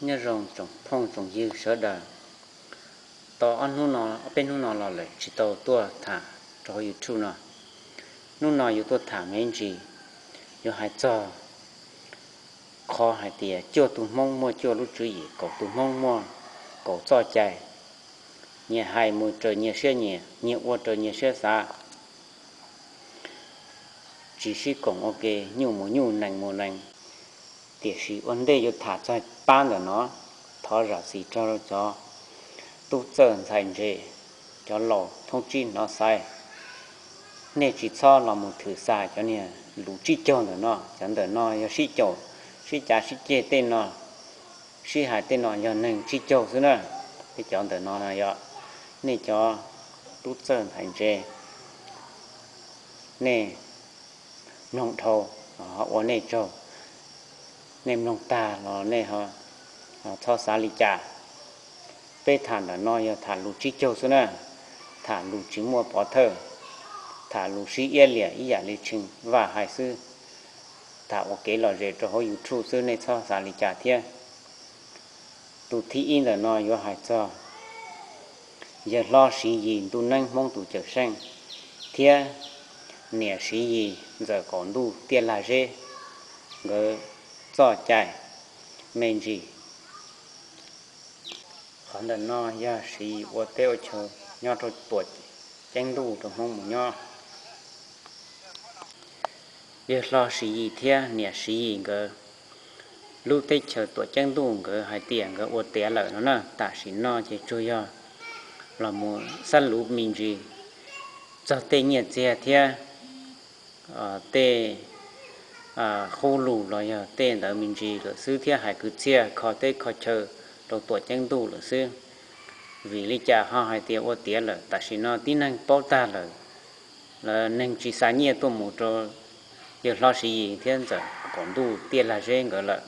Nyob zoo tsoom phooj tsoom ywg sawv daws, tau ob hnub no, ob peb hnub no los lawm tsis tau tuaj tham rau hauv YouTube no. Hnub no yuav tuaj tham me ntsis, yuav hais txog qhov hais tias cuaj tug Hmoob muaj cuaj lub tswv yim, kaum tug Hmoob muaj kaum txoj cai, nyias hais mus raws nyias siab nyiam, nyias ua raws nyias siab xav, tsis sib koom ua ke, nyuj mus nyuj, nees mus nees. Tiam sis ua ntej yuav tham txog pab ntawm no, thov zam txim rau cov tub txawj ntxhais ntse, cov laus thoob tsib hnov xaiv, nej tsis txhob los mus thwm xa cov niag lus tsib caug ntawm no. Cov ntawm no yog sib caum, sib cav sib ceg tej no, sib hais tej no yog neeg tsib caug xwb na. Tej cov ntawm no yog nej cov tub txawj ntxhais ntse, nej mloog dhau, ho ua nej tsaug, nej mloog tag los nej txhob xav li cas. Peb tham ntawm no yog tham lus tsib caug xwb na, tham lus tsis muaj pov thawj, tham lus sib iab liam ib yam li Tsheej Vaj hais xwb, tham ua kev lom zem rau hauv YouTube xwb, nej txhob xav li cas thiab. Tus thib ib ntawm no yuav hais txog yawg hlob Siv Yis ntuj neeb Hmoob tus cawm seej thiab niam Siv Yis ntxawm qaum ntuj tiaj lag zeb, nkawd txoj cai me ntsis. Qhov ntawm no yog Siv Yis ua teb ua chaw nyob rau Tuam Ceeb Ntuj rau Hmoob mus nyob. Yawg hlob Siv Yis thiab niam Siv Yis nkawd lub teb chaws Tuam Ceeb Ntuj nkawd hais tias nkawd ua tiav lawm no na, tam sim no ces tsuas yog los mus xab luv me ntsis txog tej nyiaj txiag thiab tej qub lus los yog tej ntawd me ntsis lawm xwb, thiab hais kwv txhiaj kho teb kho chaw rau Tuam Ceeb Ntuj lawm xwb. Vim li cas ho hais tias ua tiav lawm? Tam sim no tib neeg paub tag lawm, lawv neeg tsis xa nyiaj tuaj mus rau yawg hlob Siv Yis thiab ntxawm qaum ntuj tiaj lag zeb nkawd lawm.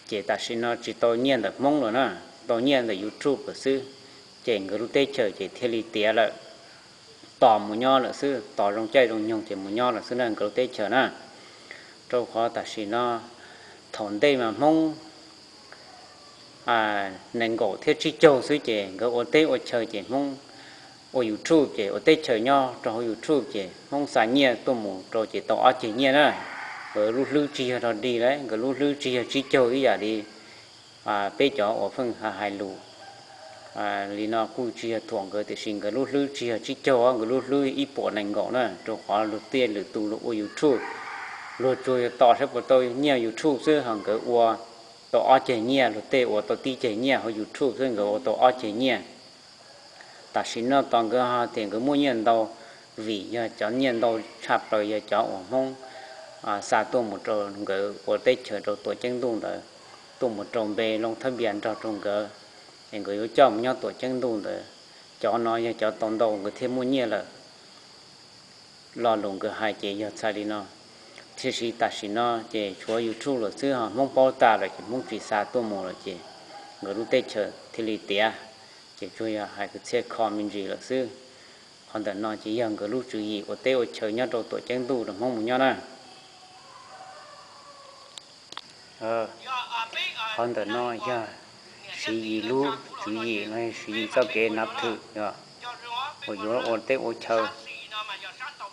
Ces tam sim no tsis tau nyiaj ntawm Hmoob lawm na, tau nyiaj ntawm YouTube lawm xwb. Ces nkawd lub teb chaws ces thiaj li tiav lawm, tos mus nyob lawm xwb, tos zoo caij zoo nyoog ces mus nyob lawm xwb na nkawd lub teb chaws na. Rau qhov tam sim no thaum ntej mas Hmoob nees nkaum thiab tsib caug xwb ces nkawd ua teb ua chaw ces Hmoob ua YouTube ces ua teb chaws nyob rau hauv YouTube ces Hmoob xa nyiaj tuaj mus rau ces tau ob ceg nyiaj na. Nkawd lub hlwb tsis yog rog dig lawm, nkawd lub hlwb tsis yog tsib caug ib yam li peb cov uas pheej hais lus li no kuj tsis yog thuam nkawd, tiam sis nkawd lub hlwb tsis yog tsib caug, nkawd lub hlwb ib puas nees nkaum na, rau qhov luag tej lwm tus luag ua YouTube, luag tsuas yog tos saib puas tau nyiaj YouTube xwb, ho nkawd ua tau ob ceg nyiaj, luag tej ua tau tib ceg nyiaj hauv YouTube xwb, nkawd ua tau ob ceg nyiaj. Tam sim no tos nkawd ho tias nkawd muaj nyiaj ntau, vim yog cov nyiaj ntau tshaj plaws yog cov uas Hmoob xa tuaj mus rau nkawd ua teb chaws rau Tuam Ceeb Ntuj ntawd, tuaj mus rau npe loo thab npias nrog rau nkawd, es nkawd yuav coj mus nyob Tuam Ceeb Ntuj ntawd. Cov no yog cov tau ntau nkawd thiaj muaj nyiaj lawm. Lo lus nkawd hais ces yog txhais li no. Tiam sis tam sim no ces tshuav YouTube lawm xwb, ho Hmoob paub tas lawm ces Hmoob tsis xa tuaj mus lawm ces nkawd lub teb chaws thiaj li tiav. Ces tsuas yog hais kwv txhiaj kho me ntsis lawm xwb. Qhov ntawm no ces yog nkawd lub tswv yim ua teb ua chaw nyob rau Tuam Ceeb Ntuj rau Hmoob mus nyob na. Qhov ntawm no yog Siv Yis lub tswv yim no, Siv Yis txoj kev nav thwm yog uas yuav ua teb ua chaw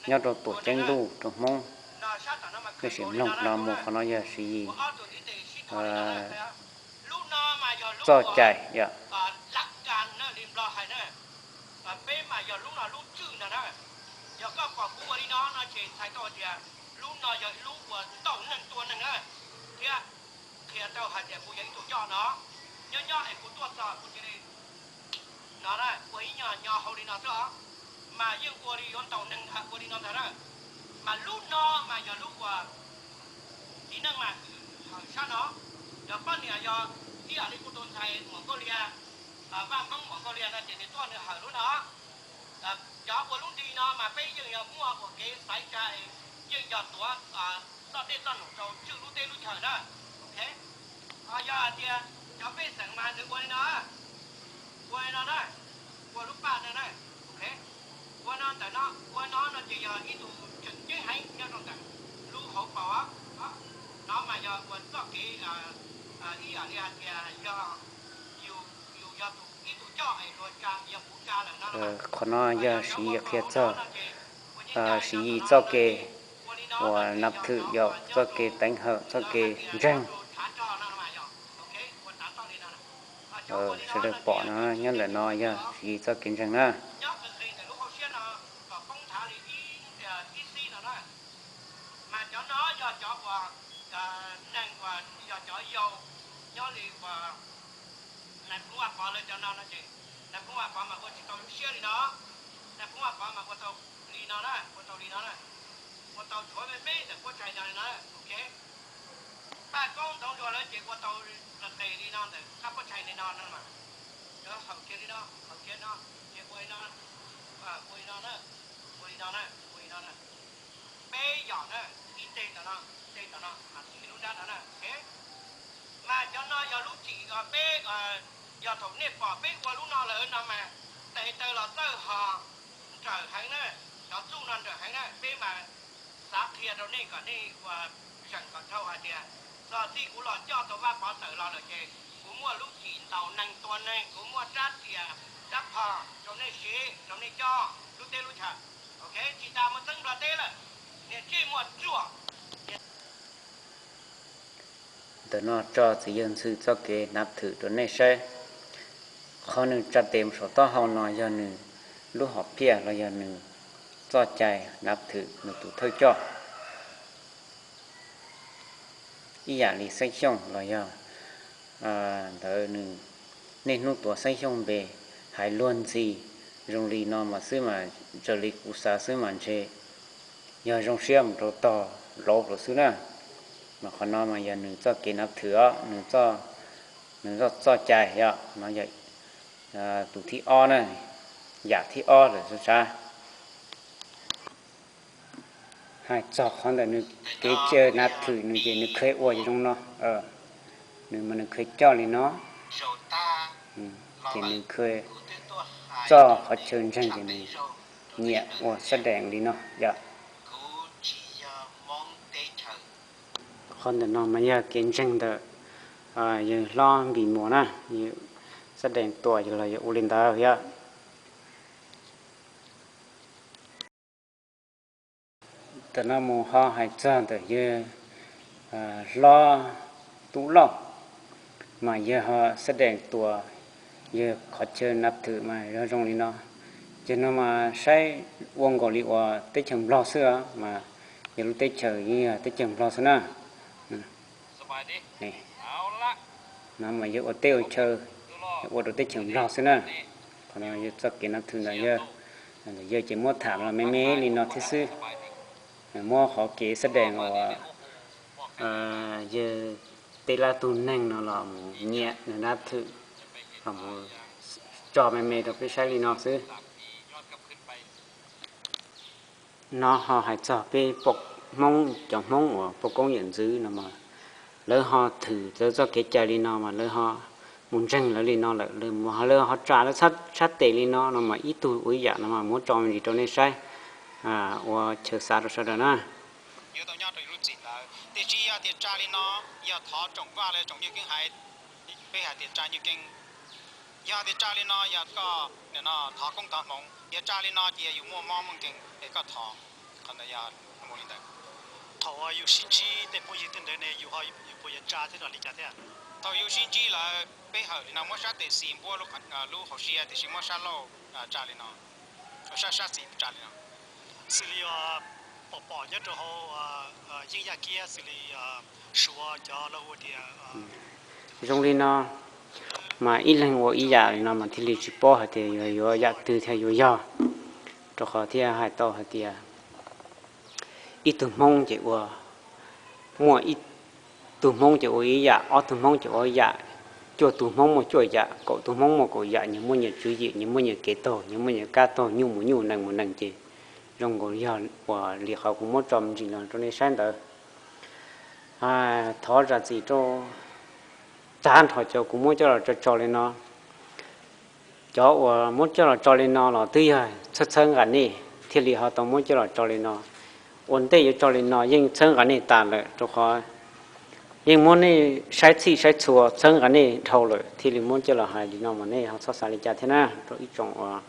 nyob rau Tuam Ceeb Ntuj rau Hmoob. Nej sim mloog no mus, qhov no yog Siv Yis txoj cai yom. Peb mas yog lub no lub tswj ntag na. Yog koj pom kuv ua li no no ces txhais tau tias lub no yog ib lub uas ntaus neeg tua neeg na, thiab qhia tau hais tias kuv yog ib tug coj no. Nyob nyob es kuv tuaj txog kuv cia li no na, ua ib nyuag nyo hauv li no xwb os, mas yeej ua li yuav ntaus neeg ntag, ua li no ntag na. Mas lub no mas yog lub uas txiv neej mas hawm sab no, yog poj niam yog ib yam li kuv tus ntxhais Muam Nkauj Lias, Vaj Hmoob Muam Nkauj Lias no ces nws tuaj nws hawm lub no. Cov ua lub nti no mas peb yeej yog muaj ua kev xaiv tsa, yeej yog tuav txoj dej txoj num rau tswj lub teb lub chaw na. Ok, ho yog hais tias cov pej xeem mas nws ua li no, ua li no na, ua lub paj no na. Ok, ua no ntawm no, ua no no ces yog ib tug tseem ceeb heev nyob rau ntawm lub hauv paus no mas yog ua txoj kev Qhov no yog Siv Yis qhia txog Siv Yis txoj kev uas nab thwm yog txoj kev teev hawm, txoj kev ntseeg. Sawv daws pom no, nyob ntawm no yog Siv Yis txoj kev ntseeg na. Mas cov no yog cov uas neeg uas yog cov yau nyob li uas Nais Phoo Vaj Pov lawv cov no no ces Nais Phoo Vaj Pov mas ua tsis tau lub siab li no. Nais Phoo Vaj Pov mas ua tau li no na, ua tau li no na, ua tau tshuav me me ntawm puab tshais no li no, ok. Paj Koob Ntxoov Nruas lawv ces ua tau qes li no ntawm qab puab tshais li no no mas, cov haum kiag li no, haum kiag no, ces ua li no, ua li no na, ua li no na, ua li no na. Peb yom na, ib teg tom no, teg tom no, mas txij lub nrab no na, ok. Mas cov no yog lub txim uas peb, yog thaum nej pom peb ua lub no lawm no mas tes taw los txawj ho nrawm heev na, cov txuj no nrawm heev na, peb mas xav qhia rau nej kom nej ua zeem kom dhau hais tias txog txij kuv los coj tau Vaj Pov tawm los lawm ces kuv muaj lub txim ntaus neeg tua neeg, kuv muaj rab riam rab phom rau nej siv rau nej coj lub teb lub chaw, ok, tsis tas muaj txeeb nplog teb lawm, niam tsij muaj tsuaj. Ntawm no tso txiv yawg ntxhw txoj kev nab thwm rau nej saib. Qhov nws tsa tes mus saum taub hau no yog nws lub hom phiaj los yog nws txoj cai nab thwm nws tus thawj coj. Ib yam li Xeeb Xyooj los yog ntawd nws niaj hnub tuav Xeeb Xyooj npe, hais luag ntxhi zoo li no mas xwb mas raws li kuv xav xwb mas ntshe yog zoo siab mus rau tog laub lawm xwb na. Mas qhov no mas yog nws txoj kev nab thwm os, nws txoj cai os, no yog tus thib ob na, yam thib ob lawm xwb sav. Hais txog qhov ntawm nws kev cai nab thwm nws ces nws kheev ua zoo no, nws mas nws kheev coj li no, ces nws kheev txoj qhov chaw ntseeg ces nws nyiam ua xab dees li no yom. Qhov ntawm no mas yog kev ntseeg ntawm yawg hlob Npis Muas na, xab dees tua yawg los yog ua li ntawd yom. Tam no mus ho hais txog ntawm yawg hlob Tub Lauj, mas yawg ho xab dees tua yawg qhov chaw nab thwm mas yog zoo li no. Ces no mas saib ua nkaus li uas teb chaws Nplog xwb os, mas yog lub teb chaws yeej yog teb chaws Nplog xwb na. No mas yawg ua teb ua chaw, ua rau teb chaws Nplog xwb na. Qhov no yog txoj kev nab thwm ntawm yawg, ntawm yawg ces muab tham los me me li no thiab xwb. Muab qhov kev xab dees uas yawg tej lab tug neeg no los mus nyiam nws nab thwm, los mus tso me me rau peb saib li no xwb. No ho hais txog peb poj Hmoob, cov Hmoob uas poj koob yawm ntxwv no mas lawv ho thwm lawv txoj kev cai li no mas lawv ho mus ntseeg lawv li no lawm, lawv ho tsa lawv sab tes li no no mas ib tug ua ib yam no mas muab tso me ntsis rau nej saib ua chaw xav rau sawv daws na. Yuav tau nyob rau yus lub txim ntawd, tiam sis yog tias tsa li no, yog thov tsoom vaj los tsoom nyuj keeb hais, peb hais tias tsa nyuj keeb. Yog tias tsa li no yog koj nim no thov koob thov hmoov, yog tsa li no ces yog yus muaj mob muaj nkeeg es koj thov. Qhov ntawd yog li ntawd. Thaum uas yus sib ntsib tej phooj ywg tej ntawd ne yus puas yuav tsa thiab los li cas thiab? Thaum yus sib ntsib lawm peb hawm li no muab sab tes xis npuab lub hauv siab tiam sis muab sab laug tsa li no, sab sab xis tsa li no. Xws li pom pom nyob rau hauv yeeb yaj kiab xws li Suav cov lawv hu tias zoo li no, mas ib leeg ua ib yam li no mas thiaj li tsis paub hais tias yuav yuav yam twg thiaj yuav yog. Rau qhov thiaj hais tau hais tias ib tug Hmoob ces ua, muaj ib tug Hmoob ces ua ib yam, ob tug Hmoob ces ua ib yam, cuaj tug Hmoob muaj cuaj yam, kaum tug Hmoob muaj kaum yam, nyias muaj nyias tswv yim, nyias muaj nyias kev taug, nyias muaj nyias kab taug, nyuj mus nyuj, neeg mus neeg ces zoo nkaus yog uas li qhov kuv muab tso me ntsis no rau nej saib ntawd. Thov zam txim rau tag nrho cov kuv muab coj los tso tso li no. Cov uas muab coj los tso li no los twb yog txhawb txhawb nqa nej thiaj li ho tau muab coj los tso li no. Ua ntej yuav tso li no yeej txhawb nqa nej tas lawm rau qhov Yeej muab nej saib txhij saib txhua txhawb nqa nej dhau lawm thiaj li muab coj los hais li no mas nej ho txhob xav li cas thiab na. Rau ib tsoom uas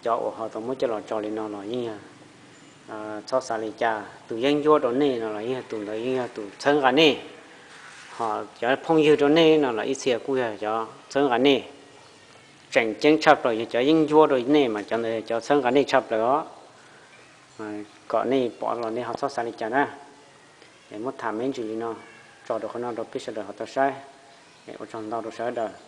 cov uas ho tau muab coj los tso li no los yeej yog txhob xav li cas. Tus yeeb ncuab rau nej no los yeej yog tus ntawd yeej yog tus txhawb nqa nej, ho cov phooj ywg rau nej no los ib txhia kuj yog cov txhawb nqa nej. Tseem ceeb tshaj plaws yog cov yeeb ncuab rau nej mas cov ntawd yog cov txhawb nqa nej tshaj plaws os. Kom nej pom los nej ho txhob xav li cas na. Es muab tham me ntsis li no, tso rau qhov no rau peb sawv daws ho tau saib. Ua tsaug ntau rau sawv daws.